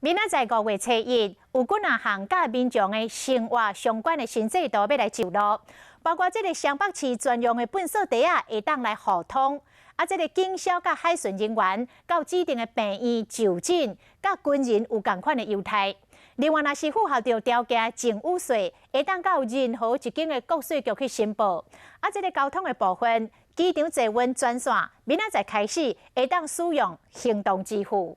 明仔載5月初一，有幾若項佮民眾的生活相關的新制度欲來上路，包括這个雙北市專用的糞掃袋仔會當來互通，啊，這个警消佮海巡人員到指定的病院就診，佮軍人有仝款的優待。另外，若是符合著條件贈與稅，會當到任何一間的國稅局去申報。啊，這个交通的部分，機場捷運專線，明仔載開始會當使用行動支付。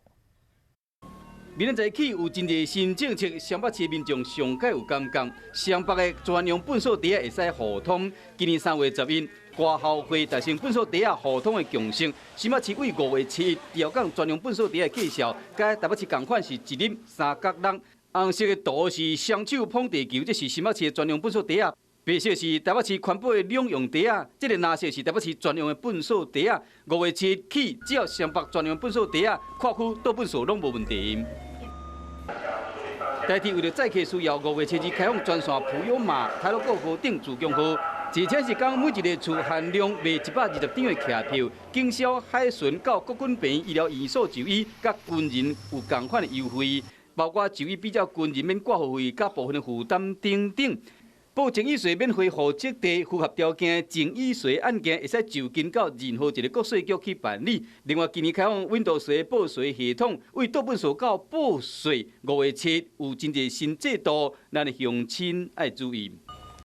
明仔載起有真濟新政策，雙北市民眾上蓋有感覺。雙北的專用糞掃袋仔會使互通。今年3月11，歌校會達成糞掃袋仔互通的共識。新北市為5月7日調降專用糞掃袋仔的價數，佮台北市仝款是一厘三角六。紅色的圖是雙手捧地球，這是新北市的專用糞掃袋仔。白色是台北市環保的兩用袋仔，這个藍色是台北市專用的糞掃袋仔。5月7日起，只要雙北專用糞掃袋仔，跨區倒糞掃攏無問題。台鐵為著載客需要，5月初二開放專線普悠瑪、太魯閣號頂自強號，而且是講每一个厝限量賣120張的客票，警消海巡到國軍病院醫療院所就醫，佮軍人有仝款的優惠，包括就醫比照軍人免掛號費，佮部分的負擔等等。報贈與稅免回戶籍地，符合條件贈與稅案件，會使就近到任何一个國稅局去辦理。另外，今年開放 Windows 報稅系統，為倒糞掃到報稅。5月7有真濟新制度，咱的鄉親愛注意。